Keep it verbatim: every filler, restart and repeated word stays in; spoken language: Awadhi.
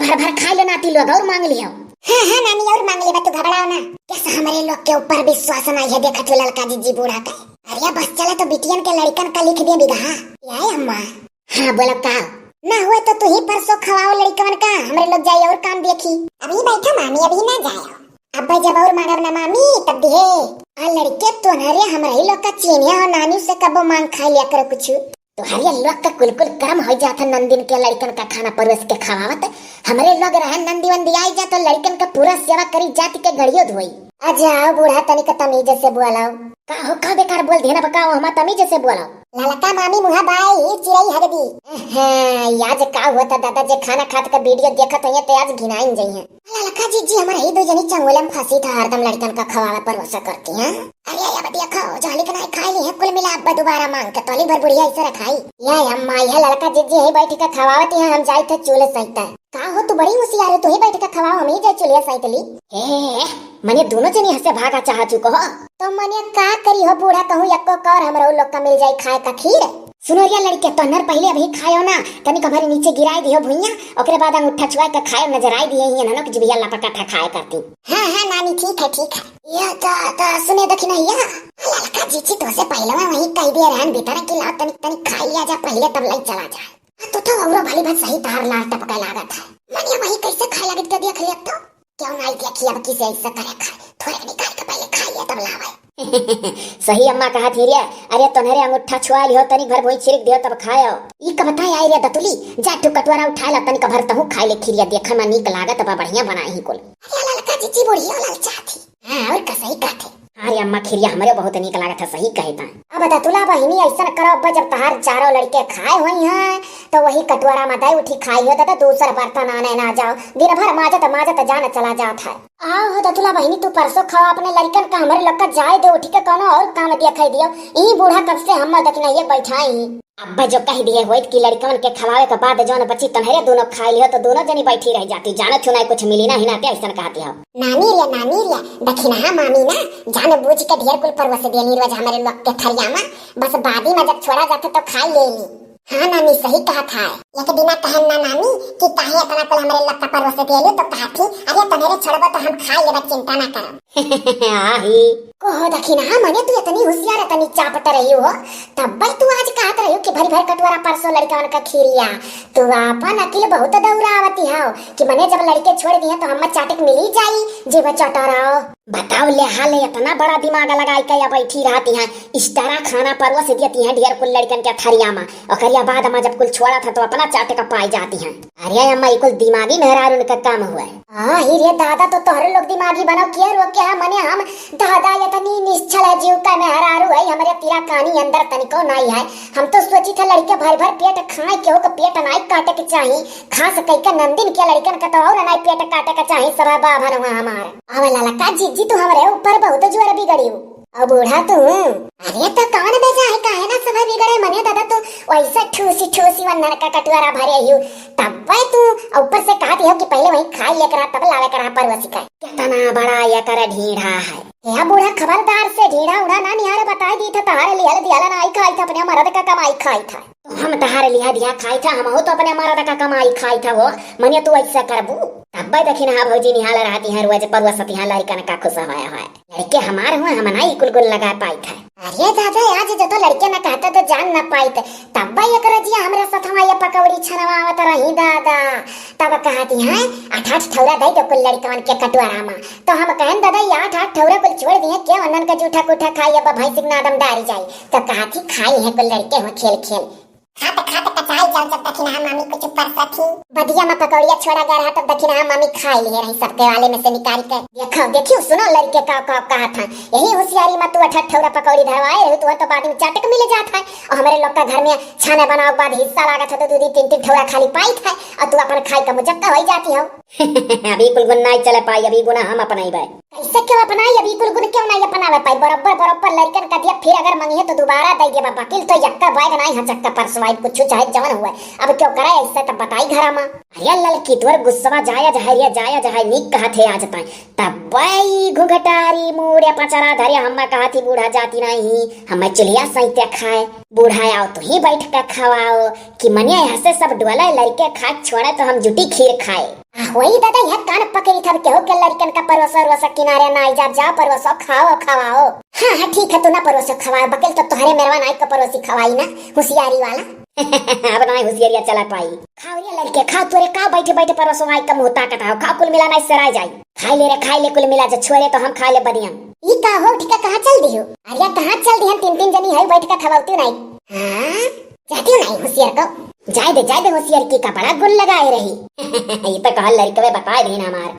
भर भर खाइ लो नाती लोग, और माँग लियो। हाँ, हाँ नानी, और माँग लेबा, तू घबराओ ना। कैसे हमरे लोग के ऊपर विश्वास नाहीं है, देखत हो ललका जिज्जी बूढ़ा के। अरे बस चला तो बिटियन के लड़िकन का लिख दे बिगहा। ए अम्मा। हाँ बोलो का? ना हुए तो तू ही परसों खवाओ लड़िकवन का, हमरे लोग जाई और काम देखी। अभी बैठो मामी, अभी ना जाओ। अब जब और माँगब ना मामी तब दिहे। आ लड़िके तोहरे हमरे ही लोग का चीन्हे हो, नानी से कबो माँग खाइ लिया करो कुछ। तोहरे लोग का कुल कुल करम होइ जात है, नंदिन के लड़िकन का खाना परोस के खवावत। हमरे लोग रहन नंदी वंदी आई जा तो लड़िकन का पूरा सेवा करी, जाति के गड़ियो धोई। आ जाओ बूढ़ा, तनिक तमीज से बोलाओ। का हो, का बेकार बोल दिहे ना बकाओ, हमा तमीज से बोलाओ। ललका मामी मुहा बाई ही चिरई हगदी। हाँ, आज का हुआ था दादा, जे खाना खात का वीडियो देखत होइहैं तो आज घिनाइन जइहैं। ललका जिज्जी हमरे ही दो जनी चंगोले में फँसी था, हरदम लड़िकन का खवावे परोसा करती हैं। अरे अब देखो, जहली के नाई खाइ लिहे, कुल मिला अब दोबारा माँग के तोली भर बुढ़िया ऐसे रखाई। ए अम्मा, ए ललका जिज्जी ही बैठ के खवावती हैं, हम जाइत है चूल्हे सहित। का हो, तू बड़ी होशियार हो, तू ही बैठ के खवाओ, हम ही जाए चुलिया साइत ली। हे, मने दोनों जनी हसे भागा चाह चुको हो। तो मने का करी हो बूढ़ा, कहूँ यक्को कौर हमरो लोग का मिल जाई खाए का खीर। सुनो रिया लड़िके, तोहनर पहिले अभी खायो ना, तनिक भरी नीचे गिराइ दियो भुइया, ओकरे बाद अंगूठा छुआइ के खायो, नजराइ दिहे ही ननक जिभिया लपका था खाए करती। हाँ, हाँ नानी, ठीक है, ठीक है। या तो, तो सुने दखिनहिया, ललका जिज्जी तोसे पहिले वही कहि दिहे रहन भीतर कि लाओ तनिक, तनिक खाइ लिया जा पहिले, तब लाई चला जाए। तू तो औरो भली बात सही, तार लार टपके लागत है। मनिया वही कैसे खाए लगित के देख लिया तो? क्यों नाई देखी अब किसे ऐसे करे खाए? थोड़े निकाल के पहिले खाइ लिया तब लावे। सही अम्मा कहत ही रे। अरे तोहरे अंगूठा छुआ लियो, तनिक भर भुई छिड़क दियो तब खायो। ई का बताए आई रे दतुली, जा तू कटोरा उठाइ ला, तनिक भर तहूँ खाइ ले खीरिया, देखा मा नीक लागत बा, बढ़िया बनाई ही कुल। अरे ललका जिज्जी बुढ़िया ललचात ही। हाँ, और का सही कहत है। अरे अम्मा, खीरिया हमरे बहुत नीक लागत है, सही कहे ता। अब दतुला बहिनी ऐसन करो, अब जब तहार चारों लड़िके खाए होइहैं, तो वही कटोरा में दे उठी खाई हो, तो दूसर बर्तन आने ना जाओ, दिन भर माजत माजत जान चला जात है। आओ हो दतुला बहिनी, तू परसों खाओ अपने लड़िकन का, हमरे लोग का जाए दे उठी के, कौनो और काम दिया खाई दियो। ई बूढ़ा कब से हम दखिनहिया बैठाई। अब्बा जो कहि दिहे होइत कि लड़िकवन के खवावे के बाद जौन बची तन्हरे दोनों खाइ लिहो, तो दोनों जनी बैठी रह जाती। जानत हो ना कुछ मिली ना ही नाते ऐसन कहती हो। नानी रे, नानी रे, दखिनहा मामी ना जान बूझ के ढेर कुल परोस देली रोज हमरे लोग के थरिया में। बस बादी में जब छोड़ा जाते तो खाइ लेली। हाँ नानी, सही कहत है। एक दिना कहन ना नानी कि काहे इतना कुल हमरे लोग का परोस देली, तो कहती, अरे तन्हरे छोड़बो तो हम खाइ लेबा, चिंता ना करो। आही। कहो दखिनहा, मने तू इतनी होशियार, इतनी चापट रही हो, तब्बे तू आज कहत रही हो कि भरी भर कटोरा परसों लड़िकवन का खीरिया। तू आपन अकिल बहुत दौड़ावती हो कि मने जब लड़िके छोड़ दिहे तो हम्मा चाटक मिली जाई, जीभ चटोराओ। बताओ ले हाल, इतना बड़ा दिमाग लगाई के या बैठी रहती हैं, इस्तारा खाना परोस देती हैं ढेर कुल लड़िकन के थरिया में, ओकरिया बाद में जब कुल छोड़ा था तो अपना चाटक पाई जाती हैं। अरे अम्मा, ई कुल दिमागी मेहरारू का काम हुआ है। हाँ, ही रे दादा, तो तोहरे लोग दिमागी बनाओ, किया रोके है? मने हम दादा इतनी निश्छल है जीव का मेहरारू है, हमरे तिरा कानी अंदर तनिको नाई है। हम तो सोची थे लड़िके भर भर पेट खाए, केहू के पेट नाई काटे के चाही, खास कई के नंदिन के लड़िकन का तो और नाई पेट काटे के चाही, सब बाभन हुआ हमार। अब ललका जिज्जी, तू हमरे ऊपर बहुत जोर बिगड़ी हो। और बूढ़ा तू, अरे तो कौन बेजा है, काहे ना सभा बिगड़े? मने दादा तू वैसे ठूसी ठूसी वन्नर का कटोरा भरे हियो, तब्बे तू ऊपर से कहती हो कि पहिले वही खाई लेकर आ, तब लावे कर आ परोसी का। कितना बड़ा ये कर ढीढ़ा है। ए बूढ़ा, खबरदार से ढीढ़ा उढ़ा ना निहारे, बताई दी था तहारे लिहल दिहल ना आई खाई था, अपने मरद का कमाई खाई था। तो हम तहारे लिहा दिहा खाई था, हमहू तो अपने मरद का कमाई खाई था हो, मने तू ऐसा करबू? तब्बे दखिनहा भौजी निहाल रहती हैं, रोज परुआ सतिहा लड़िकन का खुश होया है। लड़िके हमार हुआ, हम ना ई कुल गुण लगा पाई था। अरे दादा, आज जो तो लड़िके ना कहते तो जान ना पाई थे। तब्बे एक रजिया हमरा सथवा ये पकौड़ी छनवावत रही दादा। तब कहती हैं, आठ आठ ठौरा दे दो कुल लड़िकवन के कटोरा में। तो हम कहन दादा, ये आठ आठ ठौरा कुल छोड़ दिए, क्या उन्हन का जूठा कूठा खाई, अब भैंसिक नादम डारी जाई। तो कहती, खाई है कुल लड़िके हुआ खेल खेल। खात खात कचाई जल जब दखिनहा मामी कुछ परसत ही। बदिया में पकौड़िया छोड़ा गया रहा तब दखिनहा मामी खाई लिए रही सबके वाले में से निकाल के। देखो, देखियो, सुनो लड़िके का, का कहत हैं। यही होशियारी में तू अठा ठौरा पकौड़ी धरवाए रही, तू तो बाद में चाटक मिल जात है। और हमरे लोग का घर में छाने बनाओ के बाद हिस्सा लागत है तो दो दो तीन तीन ठौरा खाली पाई था और तू अपन खाई का मुजक्का हो जाती हो। अभी कुल गुण नाई चले पाई, अभी गुना हम अपनाई बे। कैसे क्यों अपनाई? अभी कुल गुण क्यों नाई अपनावे पाई? बरोबर, बरोबर लड़िकन का दिया, फिर अगर मंगिहे तो दोबारा दे दिया बाबा। किल तो यक्का बैग नाई, हाँ चक्का परसवाई, कुछ चाहे जवन हुआ। अब क्यों करे ऐसे तब बताई घरा में। अरे ललकी, तोर गुस्सवा जायज है रे, जायज है, नीक कहत है आज ताई। तब ई घुघटारी मूड़े पचरा धरे, हम कहती बूढ़ा जाती नहीं, हम चुलिया सैते खाए। बूढ़ा आओ तू ही बैठ के खवाओ, कि मनिया यहाँ से सब डोले लड़िके खाए छोड़े तो हम जुटी खीर खाए। वही दादा, यह कान पकड़ी था, केहू के लड़कन का परोसो रोसो किनारे ना आई जाब, जाओ परोसो, खाओ, खवाओ। हाँ, हाँ, ठीक है, तू ना परोसो, खवाओ, बकेल तो तोहरे मेरवा नाई का परोसी खवाई ना, होशियारी वाला। अब ना होशियारिया चला पाई। खाओ रे लड़के, खाओ, तोरे का बैठे बैठे परोसो आई का मुँह ताकत आओ, खाओ, कुल मिला नाई सराय जाई। खाई ले रे, खाई ले, कुल मिला जो छोरे तो हम खाई ले बनियम। ई का हो, ठीक है, कहाँ चल दियो? अरे कहाँ चल दिहन, तीन तीन जनी है बैठ के खवाउती नाई। हाँ, जाती हूँ नाई होशियार को। जाए दे, जाए दे, होशियार की का बड़ा गुण लगाए रही। ये तो कहल लड़कवे बताए दे ना हमार।